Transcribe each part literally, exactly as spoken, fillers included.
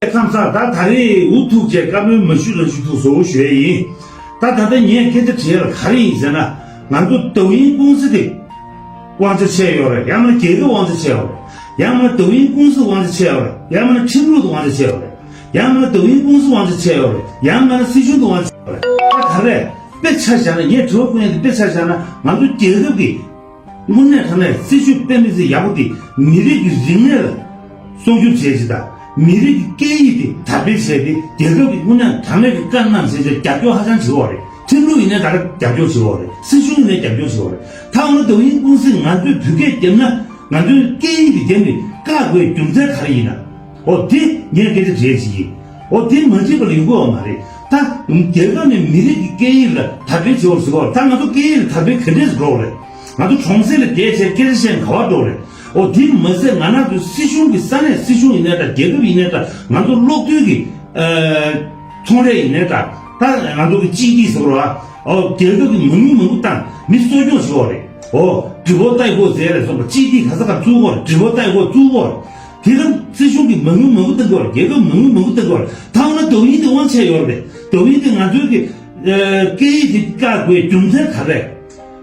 ཁམས་བཟང་། ད་ད་རེས་འུ་ཐུག་བྱས་བཀའ་མོལ་མ་ཞུ་རང་ཞུ་ཐུག་བཟོ་བོ་ཞུ་ཡས་ཡིན། ད་ད་ལྟ་ངས་སྐད་ཆ་དྲིས་ལ་ག་རེ་ཡིན་ཟེར་ན། ང་ཚོ་ཏའོ་ཡིན་ཀུང་སི་དེ་དབང་ཆ་ཆད་ཡོད་རེད། ཡང་མིན་ན་རྒྱལ་ཁབ་དབང་ཆ་ཆད་ཡོད་རེད། ཡང་མིན་ན་ཏའོ་ཡིན་ཀུང་སི་དབང་ཆ་ཆད་ཡོད་རེད། ཡང་མིན་ན་ཁྲིམས་ལུགས་དབང་ཆ་ཆད་ཡོད་རེད། ཡང་མིན་ན་ཏའོ་ཡིན་ཀུང་སི་དབང་ཆ་ཆད་ཡོད་རེད། ཡང་མིན་ན་སྲིད་གཞུང་དབང་ཆ་ཆད་ཡོད་རེད། ད་ག་རེ་དཔེ་ཆ་བཞག་ན། ངས་དྲི་བ་བཀོད་ཡས་དེ་དཔེ་ཆ་བཞག་ན། ང་ཚོ་རྒྱལ་ཁབ་ཀྱི་དངོས་གནས་དྲང་གནས་སྲིད་བྱུས་དཔེ་མི་སྲིད་ཡག་པོ་དེ་མི་རིགས་ཀྱི་རིག་གནས་ལ་སྲུང་སྐྱོབ་བྱེད་ཅིག་དང་། མི་རིགས་ཀྱི་སྐད་ཡིག་དེ་དར་སྤེལ་བྱས་ཏེ། རྒྱལ་ཁབ་ཀྱི་དངོས་གནས་དྲང་གནས་ཀྱི་བཀའ་གནང་བྱས་ཏེ་རྒྱབ་སྐྱོར་ཧ་ཅང་བྱེད་དགོས་རེད། ཁྲིམས་ལུགས་ཡིན་ནའི་ད་རྒྱབ་སྐྱོར་བྱེད་དགོས་རེད། སྲིད་གཞུང་ཡིན་ནའི་རྒྱབ་སྐྱོར་བྱེད་དགོས་རེད། ད་འོ་ན་ཏའོ་ཡིན་ཀུང་སི་ང་ཚོས་བོད་སྐད་བརྒྱབ་ན། ང་ཚོའི་སྐད་ཡིག་དེ་བརྒྱབ་ནས་བཀག་དགོས་རྒྱུ་མཚན་ག་རེ་ཡིན་ན། འོ་དེ་ངས་སྐད་ཆ་དྲིས་ཅིག་ཡིན། འོ་དེ་མ་བརྗེད་པ་ལ་ཡོང་གི་ཡོད་མ་རེད། ད་རྒྱལ་ཁབ་ནས་མི་རིགས་ཀྱི་སྐད་ཡིག་ལ་དར་སྤེལ་བྱེད་དགོས་ཟེར་གོ། ད་ང་ཚོ་སྐད་ཡིག་ལ་དར་སྤེལ་ག་འདྲས་འགྲོ་རེད། ང་ཚོ་གྲོང་གསེབ་ལ་བསྡད་བྱས་སྐད་ཆ་བཤད་ག་བ་འགྲོ་རེད། འོ་དེ་མ་ཟད་ང་རང་ཚོའི་སྲིད་གཞུང་གི་ས་གནས་སྲིད་གཞུང་ཡིན་ནའི་འདྲ། རྒྱལ་ཁབ་ཡིན་ནའི་འདྲ། ང་ཚོ་གློག་རྡུལ་གྱི་ཨ་ཚོང་ལས་ཡིན་ནའི་འདྲ། ད་ང་ཚོ་གི་གཅིག་སྒྲིལ་ཟེར་བ། འོ་རྒྱལ་ཁབ་ཀྱི་མ་དངུལ་མང་པོ་བཏང་མི་གསོ་སྐྱོང་བྱེད་དགོས་རེད། འོ་直播带货ཟེར་རེད་སོགས་པ་གཅིག་སྒྲིལ་ག་ས་ག་བཙུགས་དགོས་རེད།直播带货བཙུགས་དགོས་རེད། དེ་ལ་སྲིད་གཞུང་གིས་མ་དངུལ་མང་པོ་གཏང་གི་ཡོད་རེད། རྒྱལ་ཁབ་མ་དངུལ་མང་པོ་གཏང་གི་ཡོད་རེད། ད་འོ་ན་ཏའོ་ཡིན་དེ་དབང་ཆ་ཡོད་རེད། ཏའོ་ཡིན་དེ་ང་ཚོའི་གི་ཨ་སྐད་ཡིག་དེ་བཀག་དགོས་རྒྱུ་མཚན་ག་རེ་རེད།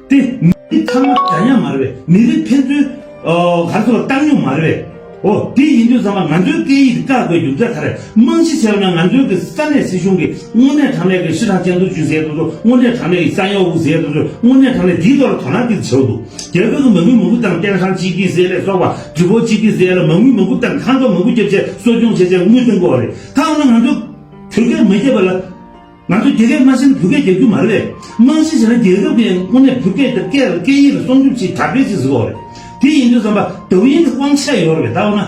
དེ་མི་རིགས་ཚང་མ་འདྲ་མཉམ་མ་རེད་པས། མི་རིགས་ཕན་ཚུན་ཨ་ག་རེ་ཟེར་བ་བཏང་སྙོམས་མ་རེད་པས། འོ་དེ་ཡིན་དུས་ཙམ་པ་ང་ཚོའི་སྐད་ཡིག་དེ་བཀག་དགོས་རྒྱུ་མཚན་ག་རེ་རེད། རྨང་གཞི་བྱས་པ་ན་ང་ཚོའི་གི་ས་གནས་སྲིད་གཞུང་གི་དངོས་གནས་དྲང་གནས་ཀྱི་市场监督局ཟེར་དུས་ཚོ། དངོས་གནས་དྲང་གནས་ཀྱི་三幺五ཟེར་དུས་ཚོ། དངོས་གནས་དྲང་གནས་དེའི་ཐོག་ལ་དོ་སྣང་ཏིག་བྱེད་དགོས་འདུག་རྒྱལ་ཁབ་ཀྱི་མ་དངུལ་མང་པོ་བཏང་།电商基地ཟེར་ལས་སོགས་པ།直播基地ཟེར་ལ་མ་དངུལ་མང་པོ་བཏང་། ཁང་པ་མང་པོ་བརྒྱབ་བྱས་གསོ་སྐྱོང་བྱས་བྱས་དངུལ་བཏང་དགོས་རེད། ད་འོ་ན་ང་ཚོ་བོད་སྐད་མ་བརྒྱབ་པ་ལ། ང་ཚོ་རྒྱ་སྐད་མ་ཤེས་ན་བོད་སྐད་རྒྱབ་རྒྱུ་མ་རེད། རྨང་གཞི་བྱས་ན་རྒྱལ་ཁབ་ཀྱི་དངོས་གནས་བོད་སྐད་དང་སྐད་སྐད་ཡིག་ལ་སྲུང་སྐྱོབ་བྱེད། དར་སྤེལ་བྱེད་ཟེར་དགོས་རེད། དེ་ཡིན་དུས་ཙམ་པ་ཏའོ་ཡིན་གྱི་དབང་ཆ་ཡོད་རེད་པས། ད་འོ་ན་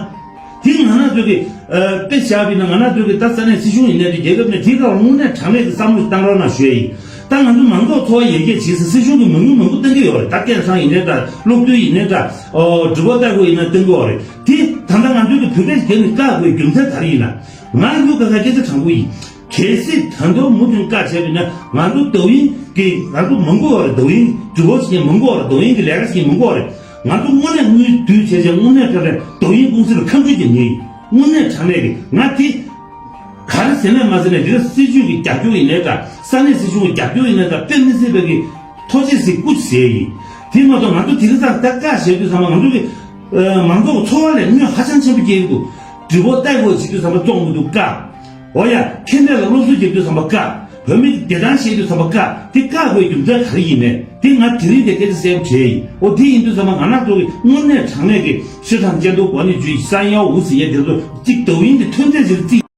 དེ་ང་རང་ཚོ་གི་ཨ་དཔེ་བཞག་པ་ཡིན་ན། ང་རང་ཚོ་གི་ད་ས་གནས་སྲིད་གཞུང་ཡིན་ནའི་རེད། རྒྱལ་ཁབ་ནས་དེའི་སྐོར་དངོས་གནས་དྲང་གནས་ཀྱི་བསམ་བློ་ཞིག་བཏང་རོགས་གནང་ཞུ་ཡ་ཡིན། ད་ང་ཚོ་མང་ཚོགས་འཚོ་བ་ཡར་རྒྱས་བྱེད་སའི་སྲིད་གཞུང་གིས་མ་དངུལ་མང་པོ་གཏང་གི་ཡོད་རེད། ད་སྐད་གྲགས་ཡིན་ནའི་འདྲ། ཨོ་直播带货ཡིན་ན་གཏང་གི་ཡོད་རེད། དེ་ད་ལྟ་ང་ཚོ་གི་བོད་སྐད་ཀྱི་སྒང་ནས་བཀག་དགོས་རྒྱུ་མཚན་ག་རེ་ཡིན་ན། ང་ཡུ་ག་ས་སྐད་ཆ་དྲང་པོ་ཡིན། གལ་སྲིད་ད་དུང་མུ་མཐུད་བཀག་བྱས་པ་ཡིན་ན། ང་ཚོ་ཏའོ་ཡིན་གྱི་ང་ཚོ་མང་པོ་ཡོད་རེད། ཏའོ་ཡིན་直播བྱེད་མཁན་མང་པོ་ཡོད་རེད། ཏའོ་ཡིན་གྱི་ལས་ཀ་བྱེད་མཁན་མང་པོ་ཡོད་རེད། ང་ཚོ་དངོས་གནས་དངུལ་བསྡུས་བྱས་བྱས་དངོས་གནས་དྲང་གནས་ཏའོ་ཡིན་ཀུང་སི་ལ་ཁ་མཆུ་རྒྱག་མཁན་ཡིན། དངོས་གནས་དྲང་གནས་ཀྱི་ང་དེ་ག་རེ་ཟེར་ན་མ་ཟེར་ན། དེ་ལ་སྲིད་ཇུས་ཀྱི་རྒྱབ་སྐྱོར་ཡིན་ནའི་འདྲ། ས་གནས་སྲིད་གཞུང་གི་རྒྱབ་སྐྱོར་ཡིན་ནའི་འདྲ། དཔེ་མི་སྲིད་པའི་གི་ཐུགས་རྗེ་ཆེ་སྐུ་མཁྱེན་ཟེར་ཡིན། དེ་མ་གཏོགས་ང་ཚོ་དེ་རིང་ད་ལྟ་བཀའ་བཞེས་དུས་ཙམ་པ་ང་ཚོ་གི་ཨ་མང་ཚོགས་འཚོ་བ་ལ་གནོད་ཧ་ཅང་ཆེན་པོ་སྐྱེལ་གྱི་འདུག直播带货བྱེད་དུས་ཙམ་པ་བཙོང་མི་འདུག་བཀག་འོ་ཡ། ཁྱིམ་ནས་ལ་སློབ་གསོ་རྒྱབ་དུས་ཙམ་པ་བཀག་བོད་མི་གི་བདེ་ཐང་བཤད་དུས་ཙམ་པ་བཀག་དེ་བཀག་དགོས་རྒྱུ་མཚན་ག་རེ་ཡིན་ནས། དེ་ང་དེ་རིང་དེ་སྐད་ཆ་གསལ་པོ་བྱས་ཡིན། འོ་དེ་ཡིན་དུས་ཙམ་པ་ང་རང་ཚོ་གི་དངོས་གནས་དྲང་གནས་ཀྱི་市场监督管理局三幺五ཟེར་ཡས་དེ་ཚོ་གཅིག་ཏའོ་ཡིན་གྱི་ཐོན་རྫས་ཅིག་རྩིས།